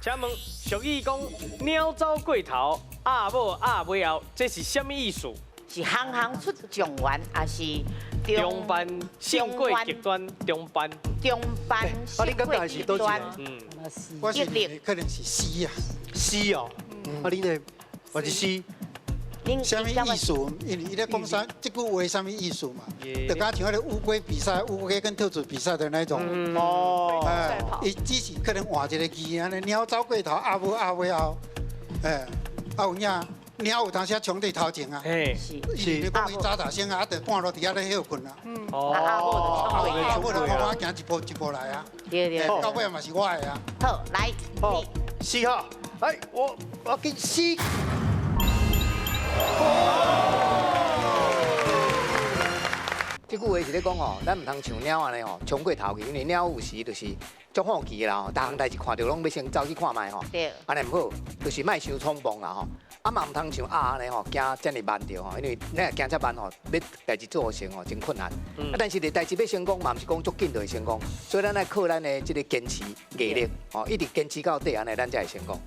請問俗語講鳥走過頭，鴨母鴨尾後，這是啥物意思？是行行出狀元，還是中班勝過極端，中班。中班啊，你感覺是佗一個？嗯，我是可能是 C 啊。 C 哦，啊，你呢？我是 C。啥物意思？因為伊咧講啥？這句話啥物意思嘛？就敢像彼个烏龜比賽，烏龜跟兔子比賽的那種。哦。哎，伊只是可能換一個字，按呢鳥走過頭，鴨母鴨尾後，哎，啊有影，鳥有當時衝佇頭前啊。是。是。你講伊早早先啊，啊，就半路佇遐咧歇睏啊。哦。鴨母就看我行一步一步來啊。對對。到尾嘛是我的啊。好，來。好，C 號，來，我給 C。這句話是咧講吼，咱毋通像貓按呢吼，衝過頭去，因為貓有時就是足好奇啦吼，逐項代誌看著攏欲先走去看覓吼。按呢毋好，就是莫傷衝動啦吼。啊嘛毋通像鴨按呢吼，行遮爾慢著吼，因為你若行遮慢吼，欲代誌做成吼，真困難。啊，但是咧代誌欲成功嘛，毋是講足緊就會成功，所以咱愛靠咱的這个堅持毅力，吼，一直堅持到底，按呢咱才會成功。